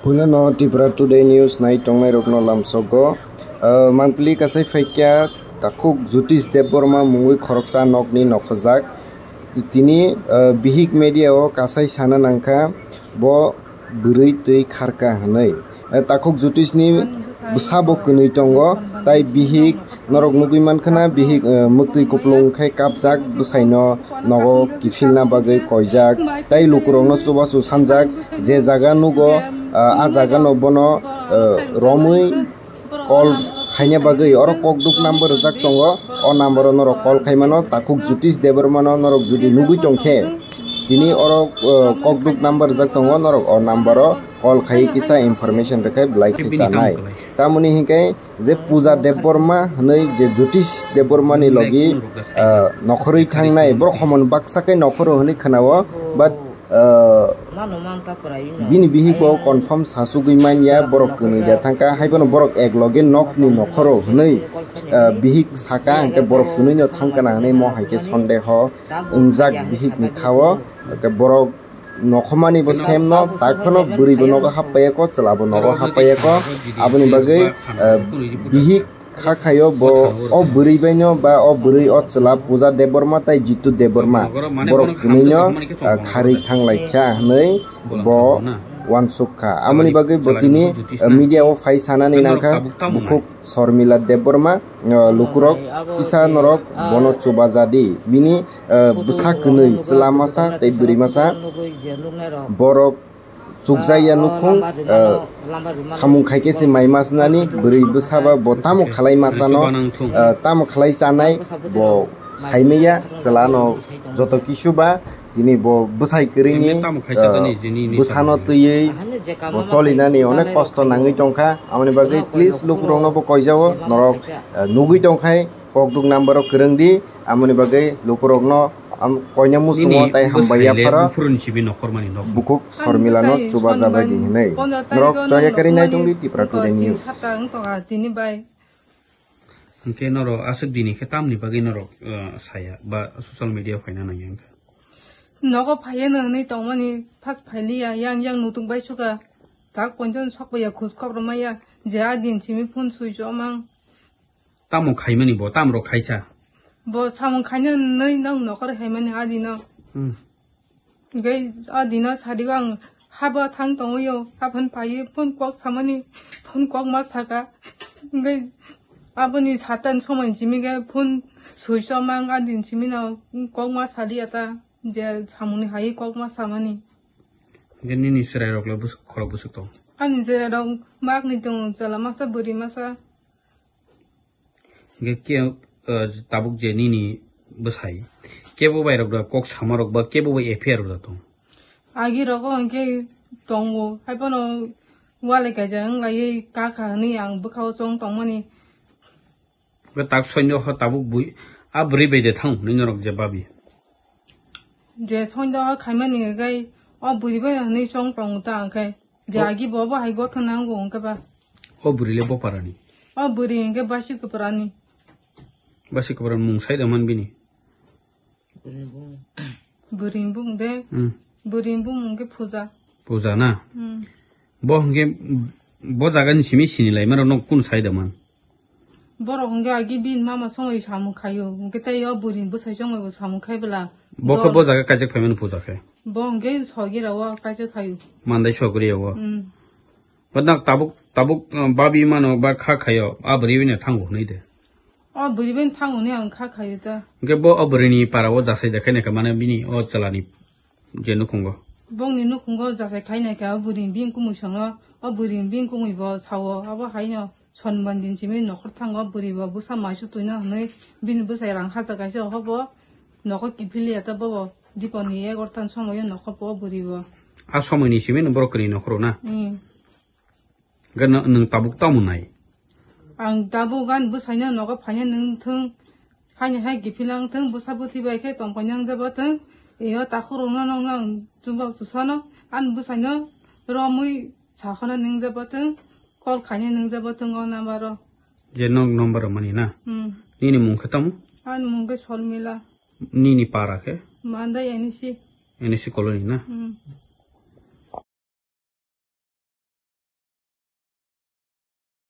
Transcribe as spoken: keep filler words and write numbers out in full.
Puilano Tripura Today News nai tongnairokno lamsogo. Ah, Mangpili kasai phaikya takhuk Jyotish Debbarma mungwi khoroksa nokni nokhojak. Tini, ah, bihik media o kasai sana nangkha bo bwrwi twi kharka hwnwi. Ah, takhuk Jyotishni bwsabo kwnwi tongo, tai bihik norok nugwi mankha na bihik, ah, mwktwi kupulung khai kapjak bwsaino nogo kiphilna bagwi koijak, tai lukurokno chubachu sanjak, je jaga nugo, ah, a jagano bono, ah, romwi call khaina bagwi oro kokduk number rijak tongo, o number o norok call khaimano, takhuk Jyotish Debbarmano norok jodi nugwi tongkhe, tini oro, ah, kokduk number rijak tongo, norok o number o call khai kisa information rwkhai belai khe chanai. Tamoni hinkhe je Puja Debbarma hwnwi je Jyotish Debbarmani logi, ah, nokhorwi thangnai, borok homon baksa khe nokhoro hwnwi khnao, but, ah, bini bihik bo confirm sasugwi manya, borok kwnwi da thangkha, haiphano borok ek loge nokni nokhoro hwnwi, ah, bihik saka, hinkhe borok kwnwino thangkana hwnwi mo hai khe sondeho wngjak bihikni khao, hinkhe borok nokhomani bo sem no, tak phano bwrwi bo nogo happai ko, chwla bo nogo happai ko. Aboni bagwi, eh, bihik kha khaio bo o bwrwi bai no ba o bwrwi o chwla Puja Debbarma tai Jitu Debbarma borok kwnwi no, eh, kharwi thang lai kha hwnwi bo uansuk kha. Aboni bagwi bo tini, eh, media o phai sanani nangkha bukhuk Sormila Debbarma, eh, lukurok kisa norok bono chubajadi. Bini, eh, bwsa kwnwi chwla masa tei bwrwi masa borok chukjaya nukhung, eh, samung khaikhe se mai masnani bwrwi bwsa ba bo tamo khalai masano, eh, tamo khalai chanai bo saimaya chwlano joto kisu ba. Tini bo bwsai kwrwini, ah, bwsano twiwi bo cholinani onek kosto nangwi tongkha. Amoni bagwi please lukurokno bo koijao, norok, ah, nugwi tongkhai kokduk number o kwrwng di. Amoni bagwi lukurokno am-, koina muchungo tai hambai yapharo bukhuk Sormilano chubajabai di hinwi. Norok choya kwrwi nai tongdi Tripura Today News. Hwnkhe norok aswk dini khe tamni bagwi norok, ah, saya ba social media o phaina nangya wngkha? Nogo phaiya no hwnwi tongmani, first phailiya, yang yang nutung bai suka, tak poinjon sok baiya, khus khok rwmaiya, je a din simi phone switch off mang. Tamo khaimani bo, tamrok khaisa? Bo samung khaina hwnwi nang nokar haimani a dino. Hmm. Hwnkhe a dino sadigo ang habo thang tongwi o, haphano phaiwi phone kok samani, phone kok ma saka. Hwnkhe aboni satan somoi simi khe phone switch off mang a din simi no kok ma saliya ta, je samungni hai kok ma samani. Hwnkhe nini chwrairok le bwswk, khorok bwswk tong? Ani chwrairok makni tongo, chwla masa bwrwi masa. Hwnkhe ke, uh, tabuk je nini bwsai, kebo bai rok da kok sama rok ba kebo bai F I R rok da tong? Agi rogo hwnkhe tongo, haiphano walai kaisa wng laiwi kaka hwnwi ang bwkhao chong tongmani. Hwnkhe tak soino ho tabuk bui, a bwrwi bai de thang hwnwi norok je babi. Je sondo o khaimani hwnkhe o bwrwi bai hwnwi chong tongo ta hwnkhe. Je agi bo bo hai gotho nango hwnkhe ba. O bwrwi le bo parani? O bwrwi hwnkhe Basi Kwprani. Basi Kwprani mung sai da man bini? Bwrwi bung de. Hmm. Bwrwi bung hwnkhe Puja. Puja na? Hmm. Bo hwnkhe bo jagani simi sini lai mano, nok kun sai da man? Borok hwnkhe agi bini mama songwi samung khaio, hwnkhe tei o bwrwini bwsai songwi bo samung khai bwla. Bo khe bo jaga kaijak phaimani puja khe? Bo hwnkhe sogira o kaijak phaio. Mandai sogira o? Hmm. Bo nak tabuk, tabuk, uh, babi mano ba kha khaio, a bwrwi bini thango hwnwi de. O bwrwi bini thango hwnwi ang kha khaio ta. Hwnkhe bo o bwrwini para o jasai jakhaini khe mane bini o chwlani je nukhungo. Bongni nukhungo jasai khaina khe o bwrwini bini kumui songno, o bwrwini bini kumui bo sao, abo haino sonbandin simi nokhor thango bwrwi bo bwsa maisu twino hwnwi bini bwsai rang hacha kaisa hobo nokhor kiphiliya ta bobo diponi egarota ni somoio nokhor po bwrwi bo. A somoini simi no borok kwrwi nokhoro na? Hmm. Hwnkhe no-, nwng tabuk tamo nai? Ang tabuk ani bwsaino nogo phaina nwng thung, haini hai kiphilna wng thung, bwsa bwtwi bai khe tongpai nang jabo thung, iyo takhuk rokno nokno ang chuba chusano ani bwsaino romwi sakhano nwng jabo thung, call khaina nwng jabo thung o number o. Je nok number rwmani na? Hmm. Nini mung khe tamo? Ani mung khe Sormila. Nini para khe? Mandai N E C. N E C colony na? Hmm.